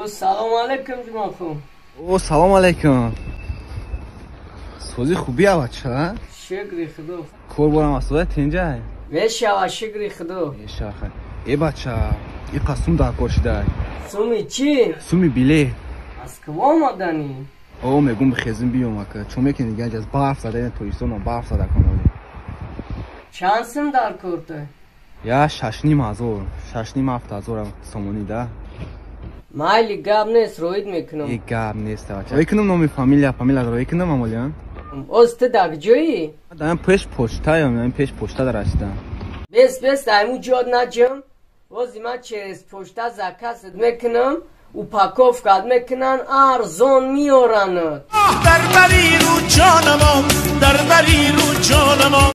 О, салом алейкум, Ҷумъахун. О, салом алейкум. Сози хуби, бача? Шукри Худо. Кор борам асода тинҷай? Мешава, шукри Худо. Мешава. Э, бача, и қасум дар кор шидай. Суми чӣ? Суми билет. Аз кво омаданӣ? О, мегум бихезим биём, ака. Чо мекунӣ, ганҷ аз барф зада, ина Тоҷикистон барф зада кон. Чанд сум дар кор ту? Я 6,5 ҳазор, 6,5-7 ҳазор сомонӣ да. Майли, гап нест, роид мекунам. Э, гап нест, бача. Роӣ кунам номи фамилия, фамилия роӣ кунам, амолиан? Оз ту дар ҷоӣ? Даам пеш почтаям, ям пеш почта дарасидам. Бес, бес, айму ҷод наҷам. Ози ман через почта заказат мекунам, упаковкат мекунан, арзон меоранад. Дар бари рӯ ҷонамон, дар бари рӯ ҷонамон.